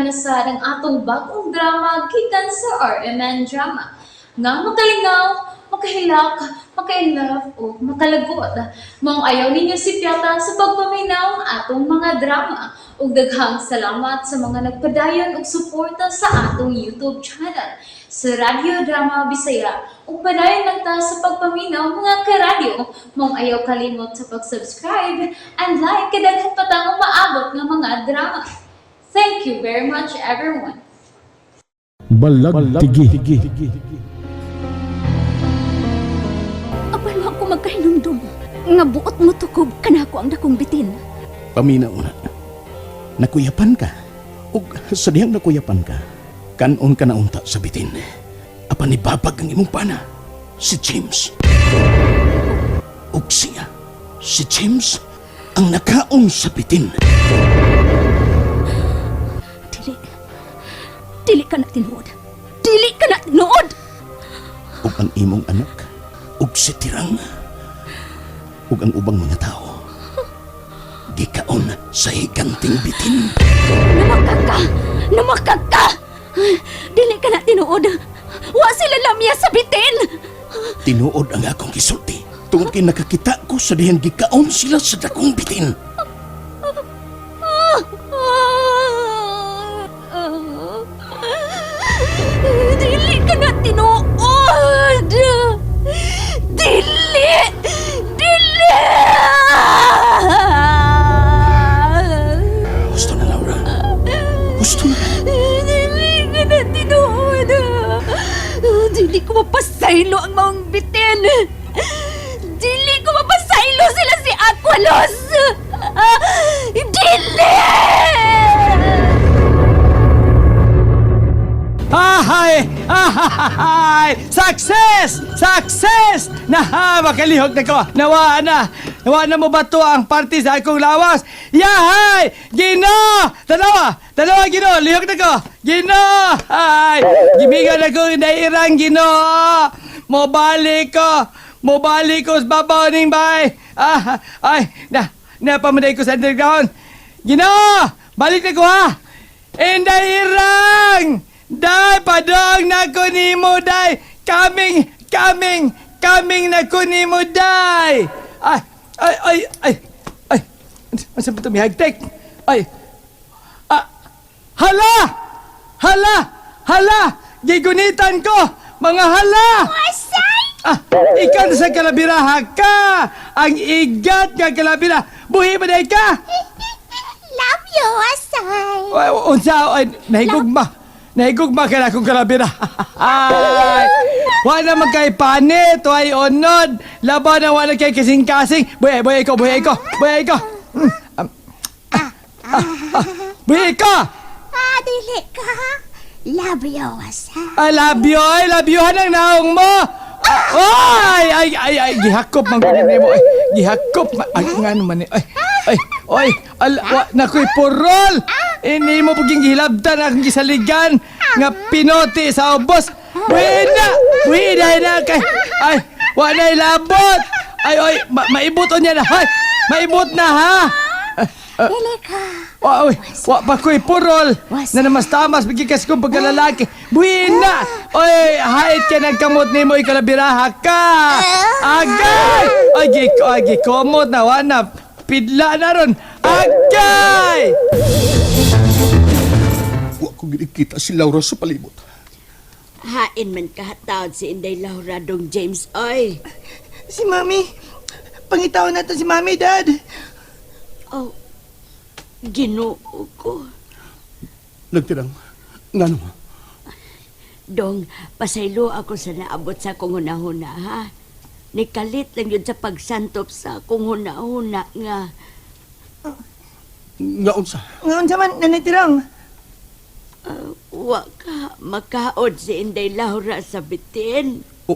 na sad ang atong bagong drama gikan sa RMN Drama nga makalingaw, makahilak, maka-inlove o makalagot. Maong ayaw ninyo sipyata sa pagpaminaw ang atong mga drama. Ug daghang salamat sa mga nagpadayon og suporta sa atong YouTube channel sa Radyo Drama Bisaya. Ug padayon lang ta sa pagpaminaw, mga karadyo. Maong ayaw kalimot sa pag-subscribe and like kay daghan pa tang umaabot nga mga drama. Thank you very much, everyone. Balagtigi. Apan wa ko magkahinumdum nga buot mo tukob kanako ang dakong bitin. Paminaw na. Nakuyapan ka. Ug sa dihang nakuyapan ka, kanon ka na unta sa bitin. Apan nibabag ang imong pana, si James. Ug siya, si James, ang nakaon sa bitin. Dili. Dili ka na tinuod. Dili ka na tinuod. Ug ang imong anak, ug si Tirang, ug ang ubang mga tao, gikaon sa higanting bitin. Namakak ka! Namakak ka! Dili ka na tinuod. Wa sila lamya sa bitin. Tinuod ang akong gisulti. Tungod kay nakakita ko sa dihang gikaon sila sa dakong bitin. Dili ka na tinuod. Dili! Dili! Gusto na, Laura. Gusto na. Dili ka na tinuod. Dili ko mapasaylo ang maong bitin. Dili ko mapasaylo sila si Aqualos. Dili! Ahay! Ahay! Success! Success! Naha, makalihok na ko. Nawa na. Nawa na mo ba to ang party sa akong lawas? Yahay! Gino! Tanawa! Tanawa, Gino! Lihok na ko! Gino! Ay! Gimigan na ko nairang, Gino! Mobalik ko! Mobalik ko sa babaw ning bay! Ah, ay! Na, napamanay ko sa underground! Gino! Balik na ko ha! Inday irang! Day, padong na ko nimo, day! Coming, coming, coming na ko nimo, day! Ay, ay, ay, ay, ay, asa ba ito may hagtek? Ay, ah, hala! Hala! Hala! Gigunitan ko! Mga hala! Ah, ikaw na sa kalabiraha ka! Ang igat nga kalabira! Buhi ba day ka? Love you, Asay. Ay, unsa ay nahigugma. Nahigugma ka na akong kalabira. Ay, wa na man kay panit, way unod. Laban na wa na kay kasing-kasing. Buhay, buhay ko, buhay ko, buhay ko. Ah, ah, ah, buhay ko. Ah, dili ka. Love you, Asay. I love you, I love you, hanang naong mo. Ah, ay, ay, ay, ay, gihakop man ko nimo. Ay, gihakop man. Ay, ngano man ni. Ay, ay, oy, al, wa, nakoy purol. Ini mo puging gihilabtan akong gisaligan nga pinoti sa ubos. Buhina, buhina na kay. Ay, wa na ilabot. Ay, oy, maibot niya na. Ay, maibot na ha. Dili ka. Wa, oy, wa pa ko'y purol. Was- Na namastamas, bigyan kong pagkalalaki. Buhina! Oy, hait ka ng kamot nimo ikalabiraha ka! Agay! Ay, giko, ay, gikomot na, wa na. Pidla na ron. Agay! Wa ko ginikita si Laura sa palibot. Hain man kahataon si Inday Laura dong James, oy. Si Mami. Pangitaw natin si Mami, Dad. Oh, Ginoo ko. Nagtirang, ngano? Dong, pasaylo ako sa naabot sa akong hunahuna, ha? Nikalit lang yun sa pagsantop sa akong hunahuna nga. Nga unsa? Ngayon sa man, Nanay Tirang. Wa ka makaod si Inday Laura sa bitin. O,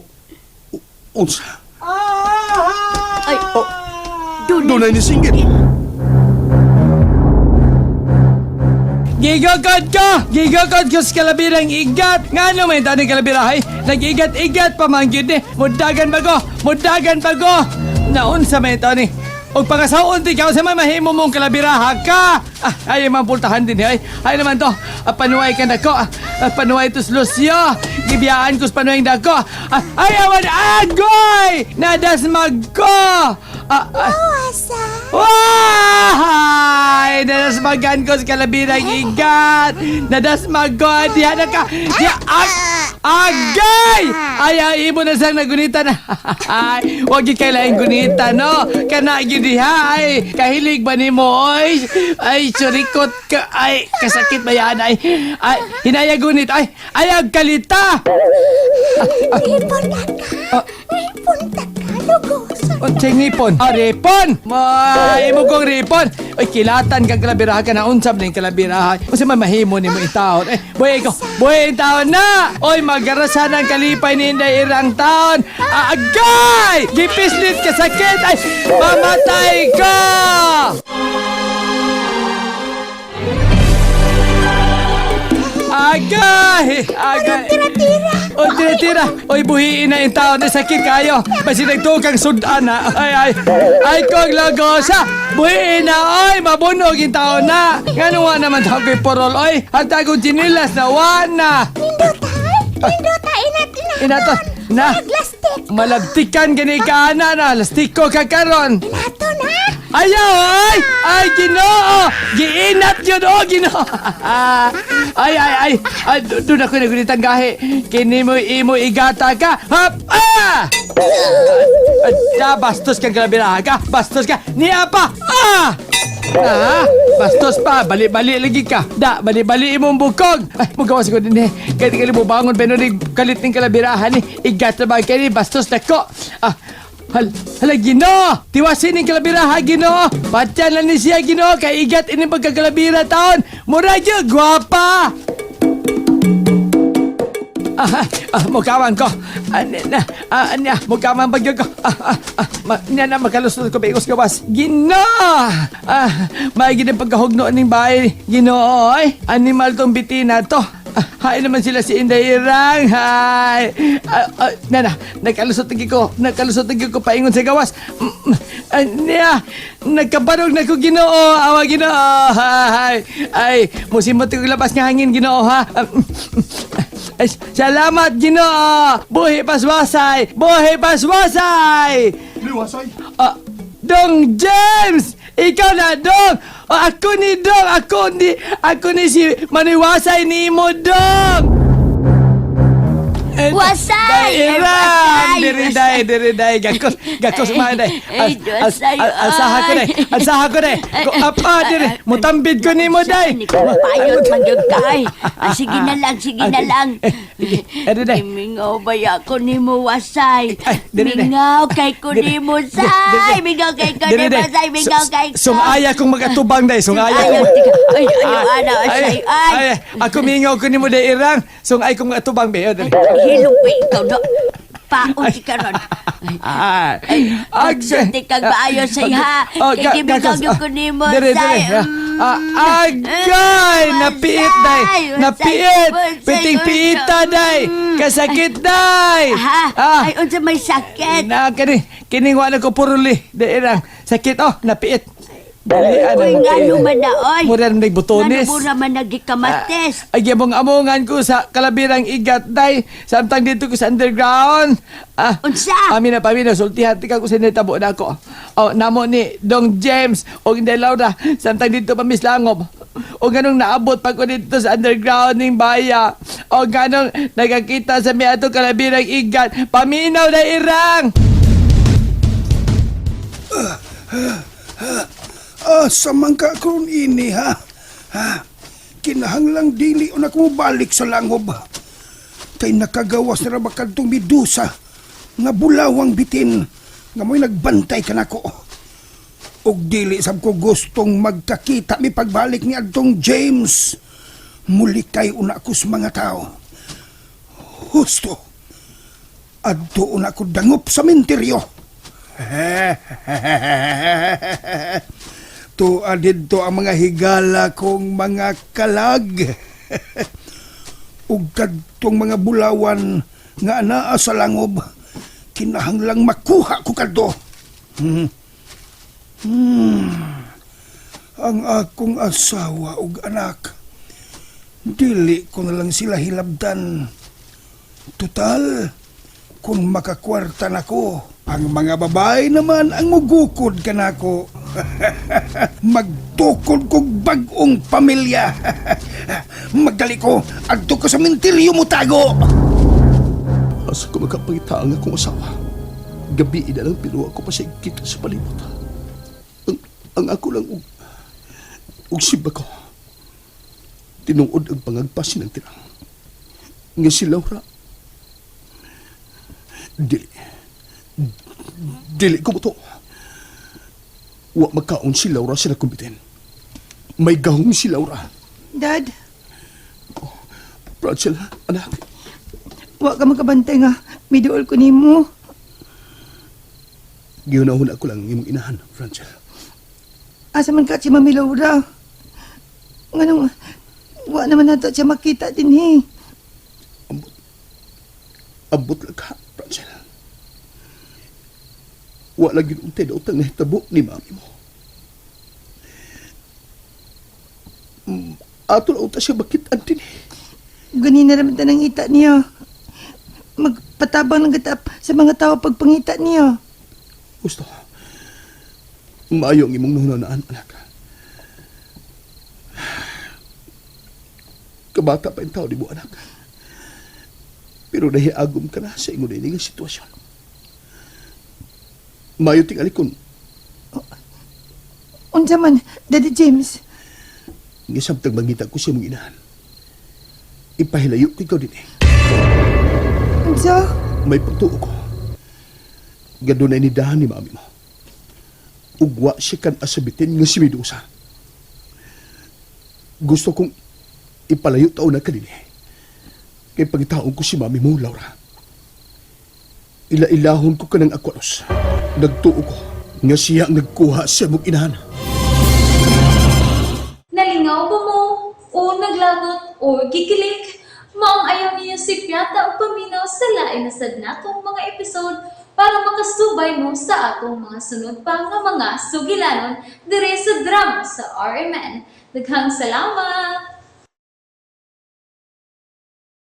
unsa? Ay, Oh, dunay dunay ni singgit. Gigokod ko! Gigokod ko sa kalabirang igat! Nga ano may taning kalabira, hay? Nag-igat-igat pa man gyud ni. Mudagan ba ko? Mudagan ba ko? Naunsa may tani? Og pangasaon ti ka sa may mahimo mong kalabiraha ka. Ah, ay mapultahan din ay. Ay naman to. Ah, panuay ka nako. Ah, ah, panuay to Lucio. Gibiyaan ko sa panuay dako. Ah, ay awan agoy! Nadasmag ko. Ah, ah, Asa? Why? Nadasmagan ko sa kalabirang igat! Nadasmag ko! Diha na ka! Diha! Agay! Ay, ay, imo na siyang nagunitan. Ay, wag gyud kay laing gunita, no? Kana gyud diha, ay, kahilig ba nimo, oy? Ay, surikot ka, ay, kasakit ba yan, ay, ay, hinaya gunit, ay, ay, ang kalita! Ripon na ka. Ripon ta ka, lugosan. Unsay ngipon? Ah, ripon! Ma, imo kong ripon! Oy, kilatan kang kalabiraha ka na unsab ning kalabiraha. Unsa man mahimo nimo intawon? Eh, buhi ko. Buhi intawon na! Oy, magarasan ang kalipay ni Inday Irang taon. Ah, agay! Gipislit ka sakit! Ay, mamatay ka! Agay! Agay! Tira-tira. Oy, tira, tira. Oy, buhiin na yung tao na sakit kayo. Basi nagtukang sudan na. Ay, ay. Ay, kong lagosa. Buhiin na, oy. Mabunog yung tao na. Ngano wa naman tao kay porol, oy. Hanta kong chinilas na, wa na. Nindot ay. Nindot ay inatin na. Inaton. Na. Naglastik. Malabtikan gani ka na na. Lastiko ka karon. Inaton ha. Ayaw, ay! Ay, Ginoo! Giinat yun, oh, Ginoo! Ay, ay, ay! Ay, doon ako nagunitang gahi. Kini mo, imo, igata ka. Hop! Ah! Ah, bastos kang kalabiraha ka. Bastos ka. Niya pa! Ah! Ah, bastos pa, bali-bali lagi ka. Da, bali-bali imong bukog. Ay, mugawas ko din eh. Kaya kali mo bangon pero ni kalit ning kalabirahan ni. Igat na ba kay ni bastos na ko. Ah, hala Ginoo! Tiwasin ning kalabiraha Ginoo! Patyan lang ni siya Ginoo kay igat ini pagkakalabira taon. Mura gyud gwapa. Ah, ah, mukaman ko. Ah, na, ah, na, mukaman bagyo ko. Ah, ah, ah, ma, na, na, makalusot ko baigos gawas. Ginoo! Ah, maigi na pagkahugno ning bahay. Ginoo, ay. Animal tong bitina to. Ah, hay naman sila si Inday Irang. Hay. Ah, ah, na, na, nakalusot lagi ko. Nakalusot lagi ko paingon sa gawas. Ah, niya, nagkabarog na ko Ginoo. Awa Ginoo. Hay. Ay, musimot ko labas nga hangin Ginoo ha. Ah, Ay, salamat Ginoo. Buhi paswasay. Buhi paswasay. Liwasay. Ah, Dong James! Ikaw na, Dong! Oh, ako ni Dong! Ako ni si Maniwasay ni mo, Dong! Eh, Wasay! Dai, Eh, Irang! wasay! Diri, dai, diri, dai. Gakos, gakos, mga dai. Ay, wasay, Alsaha ko, dai. ay. Alsaha ko, dai. Ko, up, ah, diri. Mutambid ko ni mo, dai. Ni ko payot man gyud ka ay. Ah, sige na lang, sige na lang. Eh, eh, diri, dai. Mingaw ba ako nimo wasay? Ay, diri, dai. Mingaw kay ko Diri, nimo diri, say. diri. Mingaw kay ko Diri, nimo dai. say. Mingaw kay ko. Sungaya kong magatubang, dai. Sungaya Ayaw, kong... tika. Ay, ayaw, ana, asay, ay. Ay, ako mingaw ko nimo dai irang. Sungay kong magatubang, be. Oh, dali. Hilong pa ikaw no. Paon si karon. Ay, Ay, pagsulti kag maayo say ha. Oh, Kay gimingaw gyud ko nimo Dere, say. dere. Ah, agay! Napiit, day! Wasay, Napiit! wasay, Piting piita, day! Kasakit, day! Ha? Ah, Ay, unsa may sakit? na, kani, kining wala ko puruli. Dai irang. Sakit, oh, napiit. Dali, ano, Uy, ngano man na, oy. Mura na nagbutones. Ngano mura man nagikamates. Ay, gibong-amongan ko sa kalabirang igat, day. Samtang dito ko sa underground. Ah, Unsa? Amin na, pamin na. Sultihan, tika ko sinitabo na ako. Oh, namo ni Dong James o Inday Laura. Samtang dito pa Miss Langob. O ganong naabot pa ko dito sa underground ning baya. O ganong nagakita sa mi ato kalabirang igat. Paminaw na irang! Ah, sa man ka karon ini ha. Ha? Kinahanglang dili o na balik sa langob. Kay nakagawas na ra ba kadtong medusa nga bulawang bitin nga mo'y nagbantay kanako. Og dili sab ko gustong magkakita mi pagbalik ni adtong James. Muli kay una ko sa mga tao. Husto. Adto una ko dangop sa minteryo. Tuwa didto ang mga higala kong mga kalag. Ug kadtong mga bulawan nga anaa sa langob, kinahanglang makuha ko kadto. Ang akong asawa ug anak. Dili ko na lang sila hilabdan. Total, kung makakwarta nako, ang mga babae naman ang mugukod kanako. Magtukod kog bag-ong pamilya. Magdali ko, adto ko sa mentilyo mo tago. Asa ko magkapangita ang akong asawa. Gabi ina lang pero ako pa siya kita sa palibot. Ang ako lang og siba ko. Tinuod ang pangagpasin ng tirang. Nga si Laura. Dili. Dili ko mo to. Wa magkaon si Laura sila kumbitin. May gahong si Laura. Dad, Rachel, anak. wa ka makabantay nga. Miduol ko nimo. Gihunahuna ko lang ang imong inahan, Rachel. Asa man ka si Mami Laura? Nganong wa naman nato siya makita din eh. Ambot. Ambot lang ka, Rachel. Wa lagi untay daw tang nahitabo ni mami mo. Ato na unta siya bakit antin eh. Ganina naman ta nangita niya. Magpatabang ng gatap sa mga tao pagpangita niya. Gusto. Maayo ang imong nahunanaan, anak. Kabata pa yung tao di mo, anak. Pero nahiagom ka na sa ingon ini nga sitwasyon. Maayo tingali kun Unsa man, Daddy James? Nga samtang mangita ko sa imong inahan. Ipahilayo ko ikaw din eh. Unsa? May pagtuo ko. Gadunay ni dahan ni mami mo. Ugwa siya kan asabitin nga si Medusa. Gusto kong ipalayo tao na kanini. Kay pagitaon ko si mami mo, Laura. Ila-ilahon ko kanang akwaros. Nagtuo ko nga siya ang nagkuha sa imong inahan. Nalingaw ba mo? O naglagot o gikilig? Maong ayaw niyo si Piata o paminaw sa lain na sad natong mga episode para makasubay mo sa atong mga sunod pa nga mga sugilanon dire sa drama sa RMN. Daghang salamat!